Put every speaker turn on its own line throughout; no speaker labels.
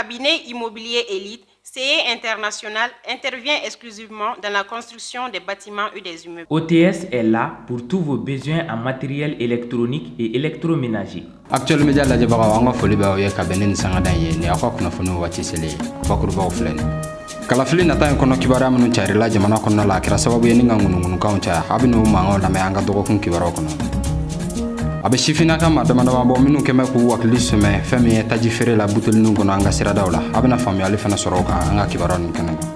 Cabinet Immobilier Élite, CE International intervient exclusivement dans la construction des bâtiments et des immeubles.
OTS est là pour tous vos besoins en matériel électronique et électroménager.
Actuel Media lajɛbagaw, an ka foli b'aw ye ka bɛn ni nin sangada in ye. Nin y'aw ka kunnafoniw waati selen ye. Bakurubaw filɛ nin kalafili nata in kɔnɔ, kibaruya minnu carila jamana kɔnɔna la, a kɛra sababu ye ni ka ŋunuŋunukanw caya. A bɛ n'o mankanw lamɛn an ka dɔgɔkun kibaruyaw kɔnɔ. A bɛ sifinnaka maa dama dama bɔ minnu kɛmɛ k'u wakili sɛmɛ fɛn min ye taji feere la buteliniw kɔnɔ an ka siradaw la. A bɛna faamuyali fana sɔrɔ o kan an ka kibaruya ninnu kɛnɛ kan.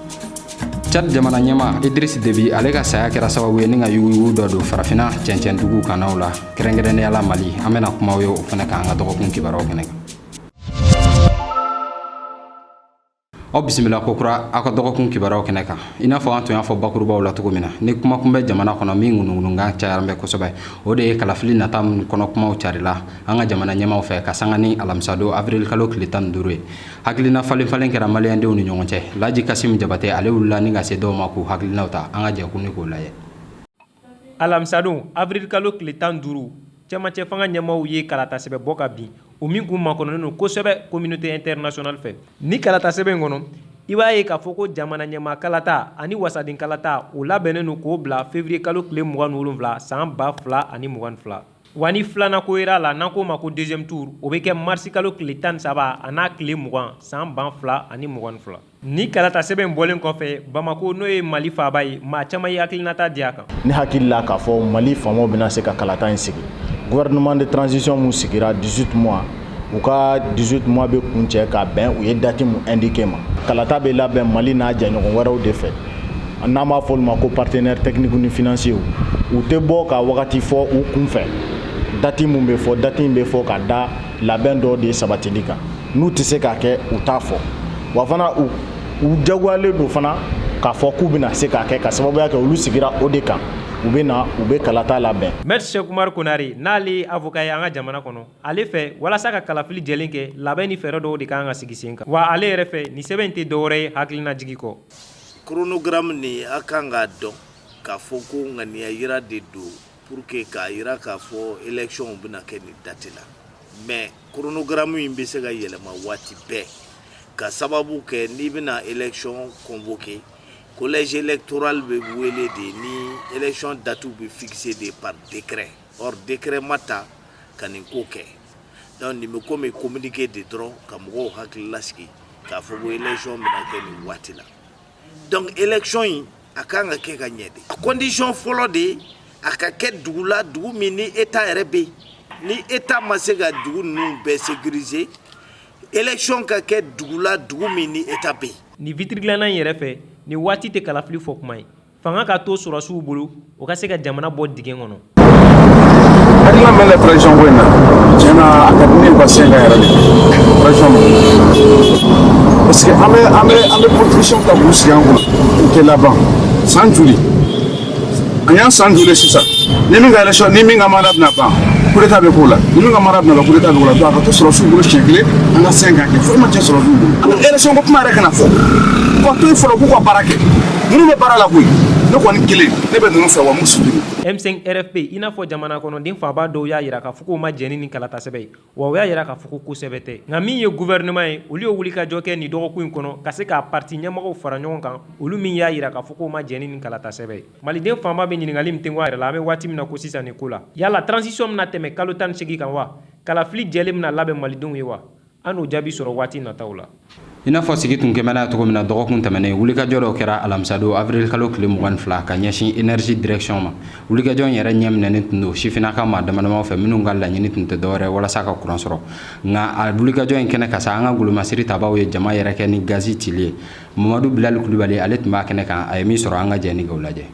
Tchad jamana ɲɛma Idriss Déby, ale ka saya kɛra sababu ye ni ka yuguyugu dɔ don Farafinna cɛncɛndugu kanaw la, kɛrɛnkɛrɛnnenya la Mali. An bɛna kumaw ye o fana kan an ka dɔgɔkun kibaruyaw kɛnɛ kan. Aw bisimila kokura aw ka dɔgɔkun kibaruyaw kɛnɛ kan. I n'a fɔ an tun y'a fɔ bakurubaw la cogo min na, ni kuma kun bɛ jamana kɔnɔ min ŋunuŋunukan cayara bɛ kosɛbɛ, o de ye kalafili nata min kɔnɔ kumaw carila an ka jamana ɲɛmaw fɛ ka sanga ni alamisadon avril kalo tile 15 ye. Hakilina falen falen kɛra maliyɛndenw ni ɲɔgɔn cɛ. Laji Kasim Jabate, ale wulila ni ka se dɔw ma k'u hakilinaw ta. An ka jɛ ni k'o lajɛ.
Alamisadon avril kalo tile 15, cɛmancɛ fanga ɲɛmaaw ye kalatasɛbɛn bɔ ka bin, o min kun makɔnɔnen don kosɛbɛ communauté internationale fɛ. Ni kalatasɛbɛn in kɔnɔ, i b'a ye k'a fɔ ko jamana ɲɛmaa kalata ani wasaden kalata, o labɛnnen don k'o bila février kalo tile 27 san 2022. Wa ni filanan ko yera a la, n'an k'o ma ko deuxième tour, o bɛ kɛ marisi kalo tile 13 a n'a tile 20 san 2022. Ni kalata sɛbɛn bɔlen kɔfɛ Bamakɔ, n'o ye Mali faaba ye, maa caman ye hakilinata di a kan.
Ne hakili la k'a fɔ Mali faamaw bɛna se ka kalata in sigi. Gouvernement de transition mun sigira 18 mois, u ka 18 mois bɛ kuncɛ ka bɛn u ye date mun indiqué ma. Kalata bɛ labɛn Mali n'a jɛɲɔgɔn wɛrɛw de fɛ, n'an b'a fɔ olu ma ko partenaire technique ni financier. U tɛ bɔ ka wagati fɔ u kunfɛ. Date mun bɛ fɔ, date in bɛ fɔ ka da labɛn dɔw de sabatili kan. N'u tɛ se k'a kɛ, u t'a fɔ. Wa fana, u jagoyalen don fana k'a fɔ k'u bɛna se k'a kɛ, ka sababuya kɛ olu sigira o de kan. U bɛ na, u bɛ kalata labɛn.
Maître Cheick Oumar Konare, n'ale ye avocat ye an ka jamana kɔnɔ, ale fɛ, walasa ka kalafili jɛlen kɛ, labɛn ni fɛɛrɛ dɔw de kan ka sigi sen kan. Wa ale yɛrɛ fɛ, nin sɛbɛn in tɛ dɔwɛrɛ ye hakilinajigi kɔ.
Chronogramme nin, a kan k'a dɔn k'a fɔ ko ŋaniya yira de don pour que k'a yira k'a fɔ élection bɛna kɛ nin date la. Mais chronogramme in bɛ se ka yɛlɛma waati bɛɛ, ka sababu kɛ n'i bɛna élection convoquer, collège électoral bɛ wele de ni élection date bɛ fixer de par décret. Or décret ma ta ka nin ko kɛ. Donc nin bɛ komi communiqué de dɔrɔn ka mɔgɔw hakili lasigi k'a fɔ ko élection bɛna kɛ nin waati la. Donc élection in, a kan ka kɛ ka ɲɛ de. A condition fɔlɔ de ye, a ka kɛ dugu la, dugu min ni état yɛrɛ bɛ yen. Ni état ma se ka dugu ninnu bɛɛ sécuriser, élection ka kɛ dugu la, dugu min ni état bɛ yen.
Ni vitre dilanna in yɛrɛ fɛ, nin waati tɛ kalafili fɔ kuma ye. Fanga ka to sɔrɔsiw bolo, o ka se ka jamana bɔ dingɛ kɔnɔ.
Hakilina min bɛ transition ko in na, tiɲɛ na, a ka di ne ye ka sen kan yɛrɛ de transition ma, parce que an bɛ politiciens ta k'u sigi an kunna, u tɛ laban. San joli an y'an, san joli sisan? Ni min ka élection, ni min ka mandat bɛna ban, coup d'état bɛ k'o la. Ni min ka mandat bɛna ban, coup d'état bɛ k'o la. Donc a ka to sɔrɔsiw bolo siɲɛ kelen, an ka sen kan kɛ. Foyi ma tiɲɛ sɔrɔsiw bolo. An ka élection ko kuma yɛrɛ kana fɔ. U ka to yen fɔlɔ, k'u ka baara kɛ. Ninnu bɛ baara la koyi. Ne kɔni kelen, ne bɛ ninnu fɛ wa, m'u soutenir.
M5 RFP, i n'a fɔ jamana kɔnɔden fanba dɔw y'a yira k'a fɔ k'u ma jɛn ni kalata sɛbɛn ye, wa u y'a yira k'a fɔ ko kosɛbɛ tɛ. Nka min ye gouvernement ye, olu ye wulikajɔ kɛ nin dɔgɔkun in kɔnɔ ka se ka parti ɲɛmɔgɔw fara ɲɔgɔn kan, olu min y'a yira k'a fɔ k'u ma jɛn ni kalata sɛbɛn ye. Maliden fanba bɛ ɲininkali min tengu a yɛrɛ la, an bɛ waati min na ko sisan nin ko la, yala transition bɛna tɛmɛ kalo 18 kan wa? Kalafili jɛlen bɛna labɛn malidenw ye wa? An n'o jaabi sɔrɔ waati nataw la.
I n'a fɔ sigi tun kɛmɛ n'a cogo min na dɔgɔkun tɛmɛnen, wulikajɔ dɔw kɛra alamisadon avril kalo tile 22 ka ɲɛsin énergie direction ma. Wulikajɔ in yɛrɛ ɲɛminɛnen tun don sifinnaka maa damadamaw fɛ, minnu ka laɲini tun tɛ dɔwɛrɛ walasa ka kuran sɔrɔ. Nka a wulikajɔ in kɛnɛ ka sa, an ka golomasiri tabaw ye jama yɛrɛ kɛ ni gazi cili ye. Mamadu Bilali Kulubali, ale tun b'a kɛnɛ kan. A ye min sɔrɔ, an ka jɛ ni k'o lajɛ.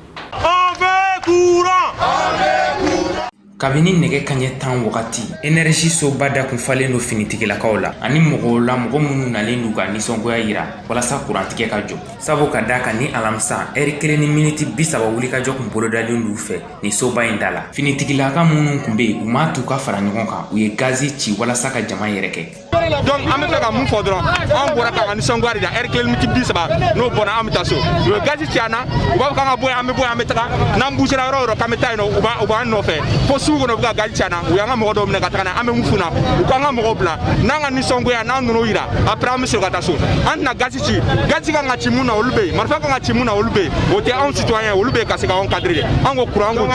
Kabini nɛgɛ kaɲɛ 10 wagati, énergie soba da kun falen don finitigilakaw la ani mɔgɔw la, mɔgɔ minnu nalen d'u ka nisɔngoya yira walasa kurantigɛ ka jɔ, sabu ka da kan ni alamisa ɛri 1 ni miniti 30, wulikajɔ kun bolodalen d'u fɛ ni soba in da la. Finitigilaka minnu kun bɛ yen, u m'a t'u ka fara ɲɔgɔn kan, u ye gazi ci walasa ka jama yɛrɛ kɛ.
Donc an bɛ fɛ ka mun fɔ dɔrɔn, anw bɔra k'an ka nisɔngoya de da. Heure kelen, miniti 30, n'o bɔra, an bɛ taa so. U ye gazi ci an na, u b'a fɔ k'an ka bɔ yen, an bɛ bɔ yen, an bɛ taga. N'an bougera yɔrɔ o yɔrɔ k'an bɛ taa yen nɔ, u b'an nɔfɛ fo sugu kɔnɔ, u bɛ ka gazi ci an na. U y'an ka mɔgɔ dɔw minɛ ka taga n'a ye. An bɛ mun f'u ɲɛna? U k'an ka mɔgɔw bila n'an ka nisɔngoya, n'an nan'o yira, après an bɛ sɔrɔ ka taa so. An tɛna gazi ci. Gazi kan ka ci mun na, olu bɛ yen. Marifa kan ka ci mun na, olu bɛ yen. O tɛ anw citoyen, olu bɛ yen ka se k'anw cadrer de. An ko courant ko.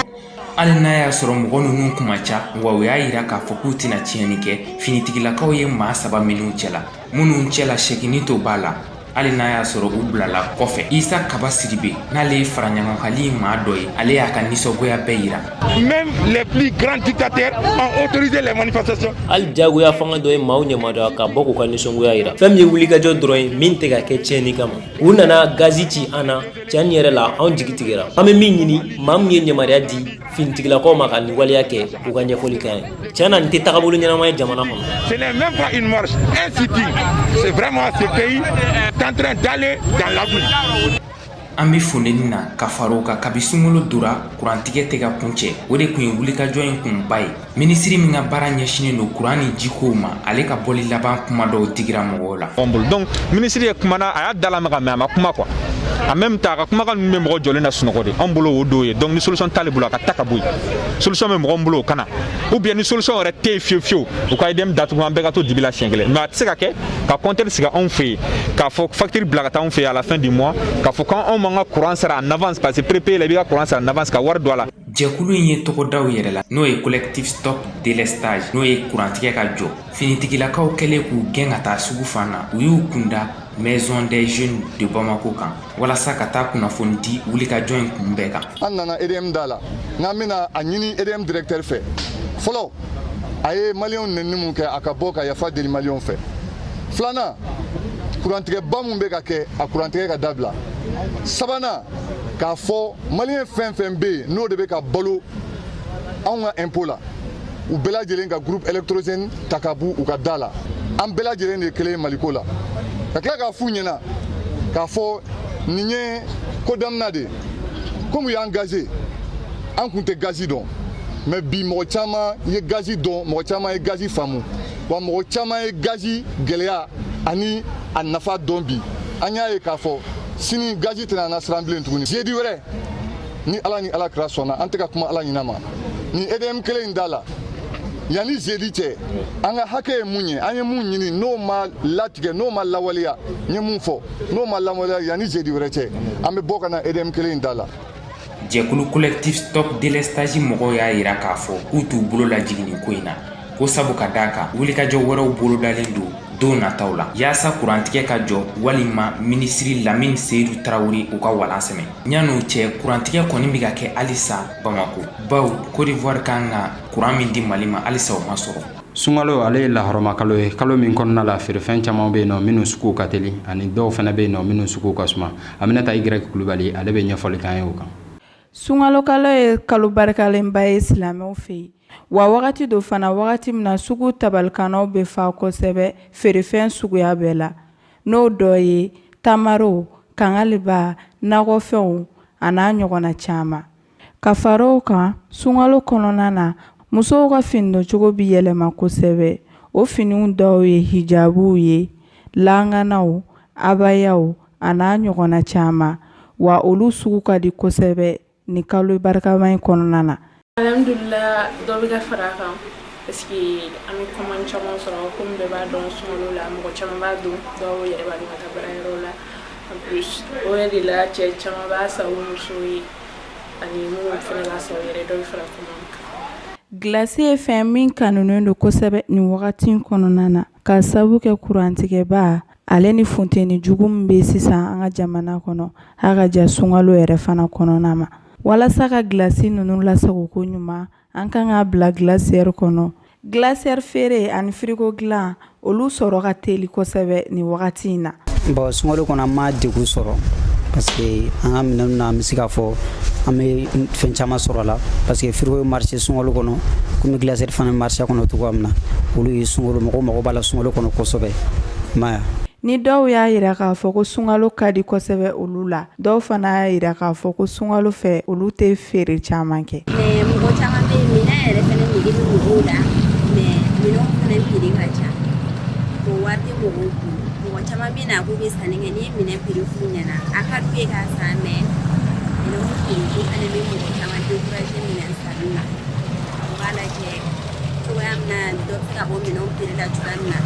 Hali n'a y'a sɔrɔ mɔgɔ ninnu kuma ca, wa u y'a yira k'a fɔ k'u tɛna tiɲɛni kɛ, finitigilakaw ye maa saba minnu cɛla, minnu cɛla sɛginin to b'a la, hali n'a y'a sɔrɔ u bilala kɔfɛ. Isa Kaba Sidibe, n'ale ye faraɲɔgɔnkali maa dɔ ye, ale y'a ka nisɔngoya bɛɛ yira.
Même les plus grands dictateurs ont autorisé les manifestations.
Hali jagoya fanga dɔ ye maaw ɲamaruya ka bɔ k'u ka nisɔngoya yira. Fɛn min ye wulikajɔ dɔrɔn ye min tɛ ka kɛ tiɲɛni kama, u nana gazi ci an na. Tiɲɛ yɛrɛ la, anw jigi tigɛra. An bɛ min ɲini, maa min ye ɲamaruya di finitigilakaw ma ka nin waleya kɛ, u ka ɲɛfɔli k'an ye. Tiɲɛ na, nin tɛ tagabolo ɲɛnama ye jamana kɔnɔ.
Ce n'est même pas une marche, un sitting. C'est vraiment, ce pays est en train d'aller dans l'abîme.
An bɛ funteni na ka fara o kan. Kabi sunkalo dora, kurantigɛ tɛ ka kun cɛ. O de kun ye wulikajɔ in kunba ye. Minisiri min ka baara ɲɛsinnen don kuran ni jikow ma, ale ka bɔli laban kuma dɔw digira mɔgɔw la.
Donc minisiri ye kumana, a y'a dalamaga, mais a ma kuma quoi. En même temps, a ka kumakan ninnu bɛ mɔgɔ jɔlen na sunɔgɔ de. Anw bolo, o dɔw ye. Donc ni solution t'ale bolo, a ka ta ka bɔ yen. Solution bɛ mɔgɔ min bolo, o kana. Ou bien ni solution yɛrɛ tɛ yen fiyewu fiyewu, u ka EDM datugu, an bɛɛ ka to dibi la siɲɛ kelen. Mais a tɛ se ka kɛ ka compteur sigi anw fɛ yen, k'a fɔ facture bila ka taa anw fɛ yen à la fin du mois, k'a fɔ k'anw m'an ka courant sara en avance, parce que prépayé la, i b'i ka courant sara en avance ka wari don a la.
Jɛkulu in ye tɔgɔdaw yɛrɛ la, n'o ye Collectif Stop Délestage, n'o ye kurantigɛ ka jɔ. Finitigilakaw kɛlen k'u gɛn ka taa sugu fan na, u y'u kunda Maison des Jeunes de Bamako kan walasa ka taa kunnafoni di wulikajɔ in kun bɛɛ kan.
An nana EDM da la, n'an bɛna a ɲini EDM directeur fɛ fɔlɔ, a ye maliyɛnw nɛni mun kɛ, a ka bɔ ka yafa deli maliyɛnw fɛ. Filanan, kurantigɛba mun bɛ ka kɛ, a kurantigɛ ka dabila. Sabanan, k'a fɔ maliyɛn fɛn fɛn bɛ yen, n'o de bɛ ka balo anw ka impôt la, u bɛɛ lajɛlen ka groupe électrogène ta ka b'u u ka da la. An bɛɛ lajɛlen de ye kelen ye Maliko la. Ka tila k'a f'u ɲɛna k'a fɔ nin ye ko daminɛ de ye. Komi u y'an gaze, an kun tɛ gazi dɔn, mais bi mɔgɔ caman ye gazi dɔn, mɔgɔ caman ye gazi faamu, wa mɔgɔ caman ye gazi gɛlɛya ani a nafa dɔn. Bi an y'a ye k'a fɔ sini gazi tɛna na siran bilen tuguni. Jeudi wɛrɛ, ni Ala ni Ala kira sɔnna, an tɛ ka kuma Ala ɲina ma ni EDM kelen in da la. Yanni jeudi cɛ, an ka hakɛ ye mun ye, an ye mun ɲini, n'o ma latigɛ, n'o ma lawaleya, n ye mun fɔ, n'o ma lawaleya yanni jeudi wɛrɛ cɛ, an bɛ bɔ ka na EDM kelen in da la.
Jɛkulu Collectif Stop Délestage mɔgɔw y'a yira k'a fɔ k'u t'u bolo lajigin nin ko in na, ko sabu ka d'a kan, wulikajɔ wɛrɛw bolodalen don don nataw la yaasa kurantigɛ ka jɔ walima minisiri Lamini Seyidu Tarawele u ka walan sɛmɛ. Yan'o cɛ, kurantigɛ kɔni bɛ ka kɛ halisa Bamako, bawo Côte d'Ivoire kan ka kuran min di Mali ma, halisa o ma sɔrɔ.
Sunkalo, ale ye lahɔrɔma kalo ye, kalo min kɔnɔna la feerefɛn caman bɛ yen nɔ minnu suguw ka teli, ani dɔw fana bɛ yen nɔ minnu suguw ka suma. Aminata Y Kulubali, ale bɛ ɲɛfɔli k'an ye o kan.
Sunkalo kalo ye kalo barikalenba ye silamɛw fɛ yen, wa wagati dɔ fana, wagati min na sugu tabalikanaw bɛ fa kosɛbɛ feerefɛn suguya bɛɛ la, n'o dɔ ye tamaro, kangaliba, nakɔfɛnw an'a ɲɔgɔnna caman. Ka fara o kan, sunkalo kɔnɔna na, musow ka finidoncogo bɛ yɛlɛma kosɛbɛ. O finiw dɔw ye hijabuw ye, langanaw, abayaw an'a ɲɔgɔnna caman, wa olu sugu ka di kosɛbɛ ni kalo barikama in kɔnɔna na.
Alhamdulillah, dɔ bɛ ka fara a kan, parce que an bɛ commande caman sɔrɔ. Komi bɛɛ b'a dɔn, sunkalo la mɔgɔ caman b'a don, dɔw yɛrɛ b'a don ka taa baarayɔrɔ la. En plus, o yɛrɛ de la, cɛ caman b'a san u musow ye, ani minnu fana b'a san u yɛrɛ, dɔ bɛ fara commande kan.
Gilasi ye fɛn min kanunen don kosɛbɛ nin wagati in kɔnɔna na, ka sabu kɛ kurantigɛba ale ni funteni jugu min bɛ sisan an ka jamana kɔnɔ, a ka ja sunkalo yɛrɛ fana kɔnɔna ma. Walasa ka gilasi ninnu lasago ko ɲuman, an kan k'a bila glacière kɔnɔ. Glacière feere ani frigo dilan, olu sɔrɔ ka teli kosɛbɛ nin wagati in na.
Bon, sunkalo kɔnɔ, an ma degun sɔrɔ, parce que an ka minɛnw na, an bɛ se k'a fɔ an bɛ fɛn caman sɔrɔ a la, parce que frigo bɛ marché sunkalo kɔnɔ, komi glacière fana bɛ marché kɔnɔ cogoya min na. Olu ye sunkalo, mɔgɔw mago b'a la sunkalo kɔnɔ kosɛbɛ, i m'a ye.
Ni dɔw y'a jira k'a fɔ ko sunkalo ka di kosɛbɛ olu la, dɔw fana y'a jira k'a fɔ ko sunkalo fɛ, olu tɛ feere caman kɛ.
Mais mɔgɔ caman bɛ yen, minɛn yɛrɛ fana nege bɛ mɔgɔw la, mais minɛnw fana prix ka ca. Bon, wari tɛ mɔgɔw kun, mɔgɔ caman bɛ na k'u bɛ sanni kɛ. N'i ye minɛn prix f'u ɲɛna, a ka d'u ye k'a san, mais minɛnw prix ko fɛnɛ bɛ mɔgɔ caman décourager minɛn sanni na. U b'a lajɛ cogoya min na dɔ bɛ se ka bɔ minɛnw prix la cogoya min na,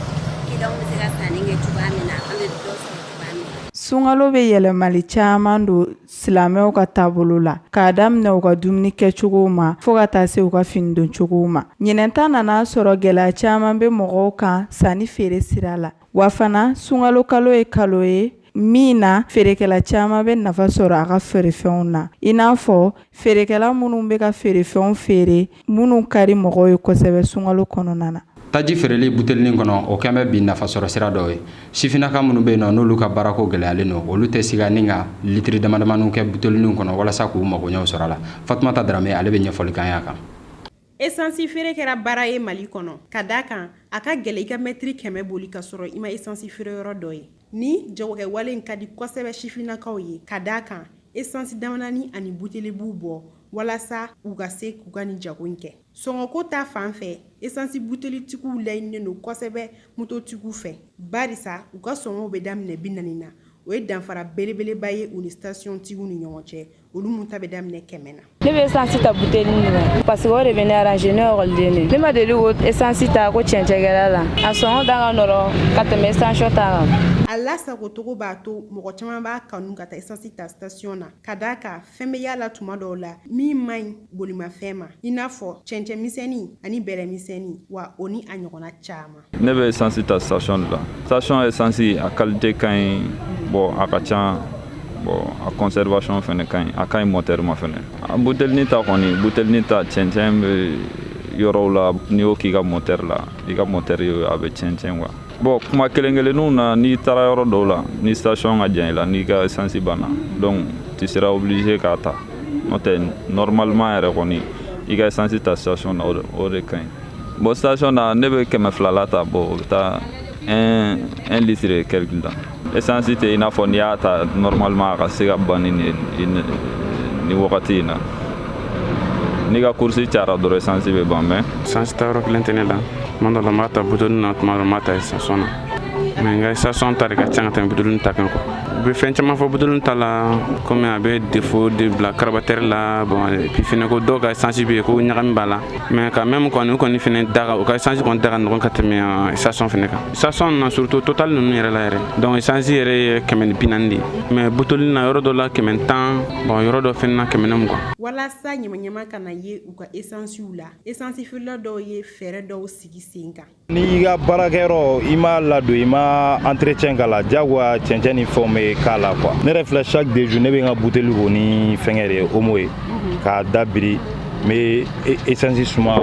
clients bɛ se ka sanni kɛ cogoya min na, an bɛ dɔ sɔrɔ cogoya min na.
Sunkalo bɛ yɛlɛmali caman don silamɛw ka taabolo la, k'a daminɛ u ka dumuni kɛcogow ma fo ka taa se u ka fini doncogow ma. Ɲinan ta nana sɔrɔ gɛlɛya caman bɛ mɔgɔw kan sanni feere sira la. Wa fana, sunkalo kalo ye kalo ye min na feerekɛla caman bɛ nafa sɔrɔ a ka feerefɛnw na, i n'a fɔ feerekɛla minnu bɛ ka feerefɛnw feere minnu ka di mɔgɔw ye kosɛbɛ sunkalo kɔnɔna na.
Taji feereli butelinin kɔnɔ, o kɛn bɛ bi nafasɔrɔ sira dɔ ye. Sifinnaka minnu bɛ yen nɔ, n'olu ka baarako gɛlɛyalen don, olu tɛ siga ni ka litiri damadamaninw kɛ butelinin kɔnɔ walasa k'u magoɲɛw sɔrɔ a la. Fatumata Darame, ale bɛ ɲɛfɔli k'an y'a kan.
Esansi feere kɛra baara ye Mali kɔnɔ, ka d'a kan a ka gɛlɛn i ka mɛtiri 100 boli ka sɔrɔ i ma esansi feere yɔrɔ dɔ ye. Ni jagokɛwale in ka di kosɛbɛ sifinnakaw ye, ka d'a kan esansi damadani ani buteli b'u bɔ walasa u ka se k'u ka nin jago in kɛ. Sɔngɔko ta fan fɛ, esansi butelitigiw laɲininen don kosɛbɛ mototigiw fɛ, barisa u ka sɔngɔw bɛ daminɛ 40 na. O ye danfara belebeleba ye u ni station-tigiw ni ɲɔgɔn cɛ, olu mun ta bɛ daminɛ 100 na.
Ne bɛ esansi ta butelinin de la parce que o de bɛ ne arranger. Ne ekɔliden de, ne ma deli ko esansi ta ko cɛncɛn kɛra la. A sɔngɔ da ka nɔgɔ ka tɛmɛ station ta kan.
A lasagocogo b'a to mɔgɔ caman b'a kanu ka taa esansi ta station na, ka d'a kan fɛn bɛ y'a la tuma dɔw la min man ɲi bolimafɛn ma, i n'a fɔ cɛncɛn misɛnnin ani bɛlɛ misɛnnin, wa o ni a ɲɔgɔnna caman.
Ne bɛ esansi ta station de la. Station esansi, a qualité ka ɲi. Bon, a ka ca. Bon, a conservation fɛnɛ ka ɲi, a ka ɲi moteur ma fɛnɛ. A butelini ta kɔni, butelini ta, cɛncɛn bɛ yɔrɔw la. N'i y'o k'i ka moteur la, i ka moteur a bɛ cɛncɛn quoi. Bon, kuma kelen kelenninw na, n'i taara yɔrɔ dɔw la, ni station ka jan i la, n'i ka essence banna, donc tu seras obligé k'a ta. N'o tɛ, normalement yɛrɛ kɔni, i ka essence ta station na, o de ka ɲi. Bon, station na, ne bɛ 200 la ta. Bon, o bɛ taa un litre et quelque la. Essence tɛ i n'a fɔ n'i y'a ta normalement, a ka se ka ban ni wagati in na. N'i ka course cayara dɔrɔn, essence bɛ ban, mais
Essence ta yɔrɔ kelen tɛ ne la. Tuma dɔ la, n b'a ta buteli na, tuma dɔ la, n b'a ta station na, mais n ka station ta de ka ca ka tɛmɛ buteli ta kan quoi. U bɛ fɛn caman fɔ buteli ta la, komi a bɛ défaut de bila carburateur la. Bon, et puis fɛnɛ, ko dɔw ka essence bɛ yen ko ɲagami b'a la, mais quand même kɔni, u kɔni fɛnɛ da u ka essence kɔni da ka nɔgɔn ka tɛmɛ station fɛnɛ kan. Station na, surtout Total ninnu yɛrɛ la yɛrɛ, donc essence yɛrɛ ye 140 de ye, mais buteli na, yɔrɔ dɔ la 110, bon, yɔrɔ dɔ fɛnɛ na 120.
Walasa ɲamaɲama kana ye u ka esansiw la, esansi feerela dɔw ye fɛɛrɛ dɔw sigi sen kan.
N'i y'i ka baarakɛyɔrɔ, i m'a ladon, i ma entretien k'a la, diyagoya cɛncɛn ni fɛnw bɛ k'a la quoi. Ne yɛrɛ filɛ, chaque 2 jours ne bɛ n ka buteli ko ni fɛngɛ de ye, Omo ye, k'a da biri, n bɛ essence suma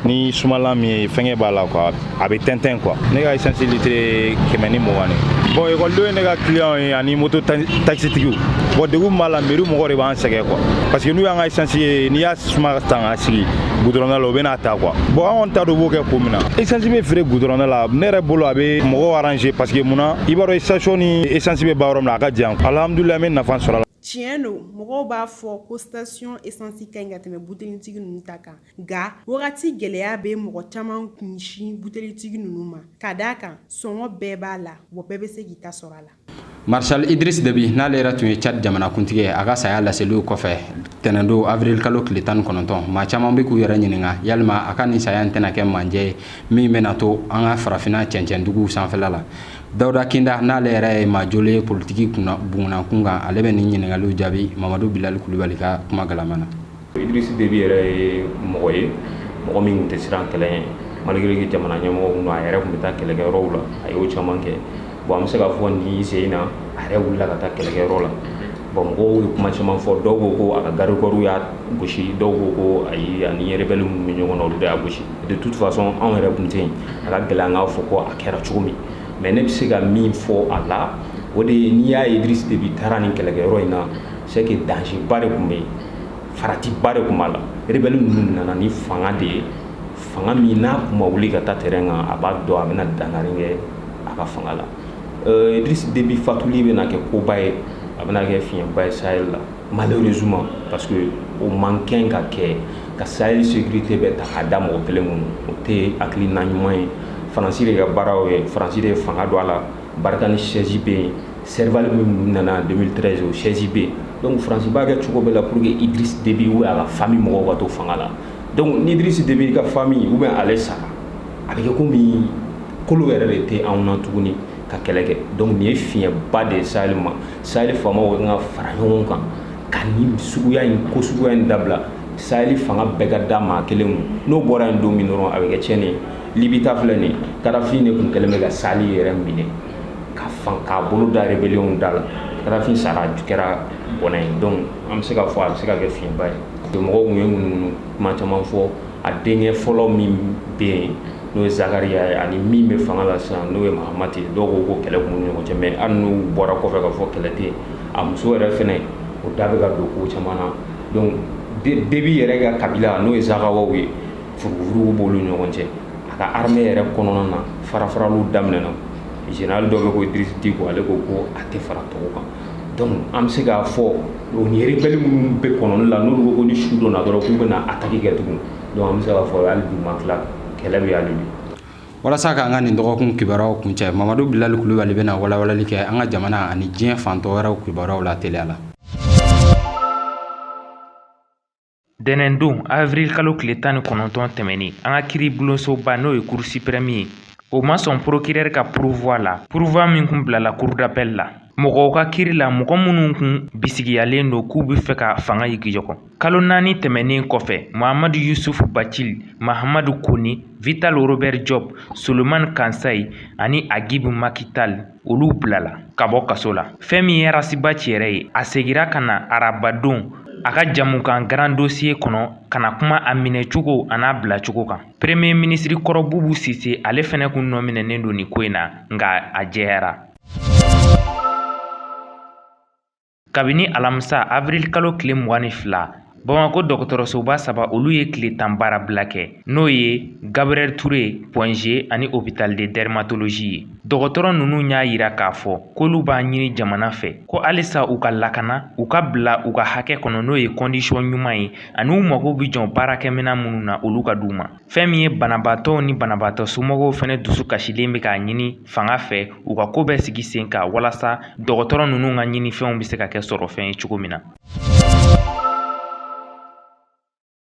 ni sumalan min ye, fɛngɛ b'a la quoi, a bɛ tɛntɛn quoi. Ne ka essence litre ye 120 de. Bon, ekɔlidenw ye ne ka client ye ani moto taxitigiw. Bon, degun b'a la, mairie mɔgɔw de b'an sɛgɛn quoi, parce que n'u y'an ka essence ye, n'i y'a suma tan k'a sigi goudron la, u bɛ n'a ta quoi. Bon, an kɔni t'a dɔn u b'o kɛ kun min na. Essence bɛ feere goudron la, ne yɛrɛ bolo, a bɛ mɔgɔw arranger, parce que munna, i b'a dɔn station ni essence bɛ ban yɔrɔ min na, a ka jan. Alhamdulilayi, n bɛ nafa sɔrɔ a la.
Tiɲɛ don, mɔgɔw b'a fɔ ko station essence ka ɲi ka tɛmɛ butelitigi ninnu ta kan, nka wagati gɛlɛya bɛ mɔgɔ caman kunsin butelitigi ninnu ma, ka d'a kan sɔngɔ bɛɛ b'a la, wa bɛɛ bɛ se k'i ta sɔrɔ a la.
Maréchal Idriss Déby, n'ale yɛrɛ tun ye Tchad jamanakuntigi ye, a ka saya laseliw kɔfɛ tɛnɛndon avril kalo tile 19, maa caman bɛ k'u yɛrɛ ɲininka yalima a ka nin saya in tɛna kɛ manjɛ ye min bɛna to an ka farafinna cɛncɛnduguw sanfɛla la. Dawuda Kinda, n'ale yɛrɛ ye maa jolen ye politiki kunna bunakun kan, ale bɛ nin ɲininkaliw jaabi Mamadu Bilali Kulubali ka kuma galama na.
Idriss Déby yɛrɛ ye mɔgɔ ye, mɔgɔ min tun tɛ siran kɛlɛ ɲɛ, malgré que jamana ɲɛmɔgɔ kun don, a yɛrɛ tun bɛ taa kɛlɛkɛyɔrɔw la, a y'o caman kɛ. Bon, an bɛ se k'a fɔ nin sen in na, a yɛrɛ wulila ka taa kɛlɛkɛyɔrɔ la. Bon, mɔgɔw ye kuma caman fɔ. Dɔw ko ko a ka garde corps y'a gosi, dɔw ko ko ayi, ani rebelle minnu bɛ ɲɔgɔn na, olu de y'a gosi. De toute façon, anw yɛrɛ tun tɛ yen, a ka gɛlɛn an k'a fɔ ko a kɛra cogo min. Mais ne bɛ se ka min fɔ a la, o de ye, n'i y'a ye Idriss Déby taara nin kɛlɛkɛyɔrɔ in na, c'est que danger ba de tun bɛ yen, faratiba de tun b'a la. Rebelle ninnu nana ni fanga de ye, fanga min n'a kun ma wuli ka taa terrain kan, a b'a dɔn a bɛna dankari kɛ a ka fanga la. Idriss Déby fatuli bɛna kɛ koba ye, a bɛna kɛ fiɲɛba ye Sahel la, malheureusement, parce que o man kɛn ka kɛ ka Sahel sécurité bɛɛ ta k'a da mɔgɔ kelen kun. O tɛ hakilina ɲuman ye. Faransi de ka baaraw ye, Faransi de ye fanga don a la. Barkhane siège bɛ yen, Serval min nana 2013, o siège bɛ yen. Donc Faransi b'a kɛ cogo bɛɛ la pour que Idriss Déby ou a ka famille mɔgɔw ka to fanga la. Donc ni Idriss Déby ka famille ou bien ale sara, a bɛ kɛ komi kolo yɛrɛ de tɛ anw na tuguni ka kɛlɛ kɛ. Donc nin ye fiɲɛba de ye Sahel ma. Sahel faamaw ka kan ka fara ɲɔgɔn kan ka nin suguya in, ko suguya in dabila. Sahel fanga bɛɛ ka da maa kelen kun. N'o bɔra yen don min dɔrɔn, a bɛ kɛ tiɲɛni ye. Libi ta filɛ nin ye, Kadafi de tun kɛlen bɛ ka Sahel yɛrɛ minɛ ka fan k'a bolo da rébellion da la. Kadafi sara, kɛra bɔnɛ ye. Donc an bɛ se k'a fɔ a bɛ se ka kɛ fiɲɛba ye. Mɔgɔw tun ye ŋunuŋunu kuma caman fɔ. A denkɛ fɔlɔ min bɛ yen, n'o ye Zakariya ye, ani min bɛ fanga la sisan, n'o ye Mahamati ye, dɔw ko ko kɛlɛ tun b'u ni ɲɔgɔn cɛ. Mais hali n'u bɔra kɔfɛ k'a fɔ kɛlɛ tɛ yen, a muso yɛrɛ fɛnɛ, o da bɛ ka don ko caman na. Donc Déby yɛrɛ ka kabila, n'o ye Zakawaw ye, furugufurugu b'olu ni ɲɔgɔn cɛ. A ka armée yɛrɛ kɔnɔna na, fara-faraliw daminɛna. Général dɔ bɛ ko Idriss Diko, ale ko ko a tɛ fara tɔw kan. Donc an bɛ se k'a fɔ o ni rebelle minnu bɛ kɔnɔni la, n'olu ko ko ni su donna dɔrɔn k'u bɛna attaque kɛ tugun. Donc an bɛ se k'a fɔ hali bi ma tila, kɛlɛ bɛ hali bi.
Walasa k'an ka nin dɔgɔkun kibaruyaw kuncɛ, Mamadu Bilali Kulubali bɛna walawalali kɛ an ka jamana ani diɲɛ fantɔ wɛrɛw kibaruyaw la teliya la.
Dɛnɛndon, avril kalo tile 19 tɛmɛnen, an ka kiiribulonsoba, n'o ye Cour suprême ye, o ma sɔn procureur ka pourvoi la, pourvoi min kun bilala cour d'appel la mɔgɔw ka kiiri la, mɔgɔ minnu kun bisigiyalen don k'u bɛ fɛ ka fanga yigiyɔgɔ. Kalo 4 tɛmɛnen kɔfɛ, Mahamadu Yusufu Bacili, Mahamadu Kone, Vital Robert Job, Sulemani Kansayi ani Agibu Makital, olu bilala ka bɔ kaso la. Fɛn min ye Ras Bath yɛrɛ ye, a segira ka na arabadon a ka jamukan Grand Dossier kɔnɔ ka na kuma a minɛcogo an'a bilacogo kan. Premier ministre kɔrɔ Bubu Sise, ale fɛnɛ kun nɔ minɛnen don nin ko in na, nka a jɛyara. Kabini alamisa avril kalo tile 22, Bamakɔ dɔgɔtɔrɔsoba saba, olu ye tile 10 baarabila kɛ, n'o ye Gabriel Touré, Point G ani Hôpital de Dermatologie ye. Dɔgɔtɔrɔ ninnu y'a yira k'a fɔ k'olu b'a ɲini jamana fɛ ko halisa u ka lakana, u ka bila u ka hakɛ kɔnɔ, n'o ye condition ɲuman ye, ani u mago bɛ jɔ baarakɛminɛn minnu na, olu ka d'u ma. Fɛn min ye banabaatɔw ni banabaatɔ somɔgɔw fɛnɛ dusu kasilen bɛ k'a ɲini fanga fɛ u ka ko bɛɛ sigi sen kan walasa dɔgɔtɔrɔ ninnu ka ɲinifɛnw bɛ se ka kɛ sɔrɔfɛn ye cogo min na.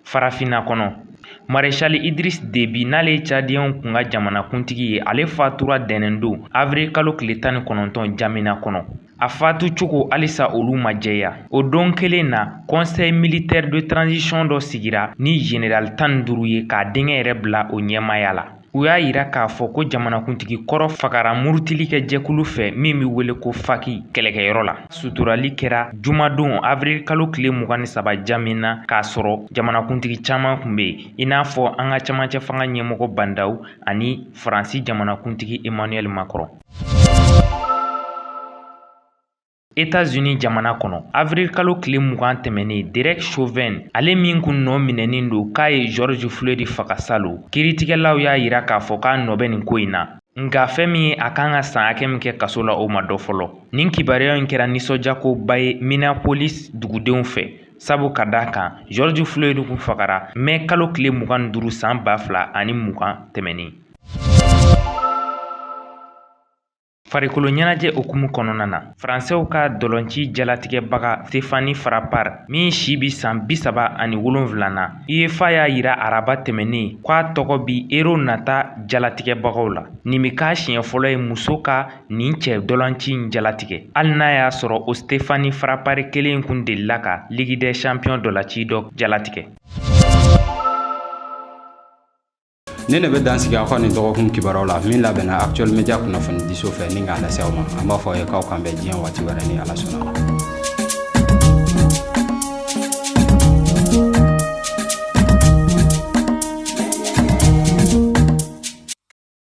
Farafinna kɔnɔ, Maréchal Idriss Déby, n'ale ye Tchadien kun ka jamanakuntigi ye, ale fatura dɛnɛndon avril kalo tile 19 Jamina kɔnɔ. A fatu cogo halisa olu ma jɛya. O don kelen na, conseil militaire de transition dɔ sigira ni général 15 ye, k'a denkɛ yɛrɛ bila o ɲɛmaaya la. U y'a yira k'a fɔ ko jamanakuntigi kɔrɔ fagara murutili kɛ jɛkulu fɛ min bɛ wele ko FACT kɛlɛkɛyɔrɔ la. Suturali kɛra jumadon avril kalo tile 23 Jamina, k'a sɔrɔ jamanakuntigi caman tun bɛ yen, i n'a fɔ an ka camancɛ fanga ɲɛmɔgɔ Bah N'Daw ani Faransi jamanakuntigi Emmanuel Macron. États-Unis jamana kɔnɔ, avril kalo tile 20 tɛmɛnen, Derek Chauvin, ale min kun nɔ minɛnen don k'a ye George Floyd faga salon, kiiritigɛlaw y'a yira k'a fɔ k'a nɔ bɛ nin ko in na. Nka fɛn min ye a kan ka san hakɛ min kɛ kaso la, o ma dɔn fɔlɔ. Nin kibaruya in kɛra nisɔndiyakoba ye Minneapolis dugudenw fɛ, sabu ka d'a kan George Floyd kun fagara mai kalo tile 25 san 2020 tɛmɛnen. Farikolo ɲɛnajɛ hukumu kɔnɔna na, Faransɛw ka dɔlɔnci jalatigɛbaga Stéphanie Frappart, min si bi san 37 na, UEFA y'a yira araba tɛmɛnen k'a tɔgɔ bi Euro nata jalatigɛbagaw la. Nin bɛ k'a siɲɛ fɔlɔ ye muso ka nin cɛ dɔlɔnci in jalatigɛ, hali n'a y'a sɔrɔ o Stéphanie Frappart kelen kun delila ka Ligue des champions dɔlɔnci dɔ jalatigɛ.
Nin de bɛ dan sigi aw ka nin dɔgɔkun kibaruyaw la min labɛnna Actuel Media kunnafonidiso fɛ ni k'a lase aw ma. An b'a fɔ aw ye k'aw k'an bɛn diɲɛ waati wɛrɛ ni Ala sɔnna.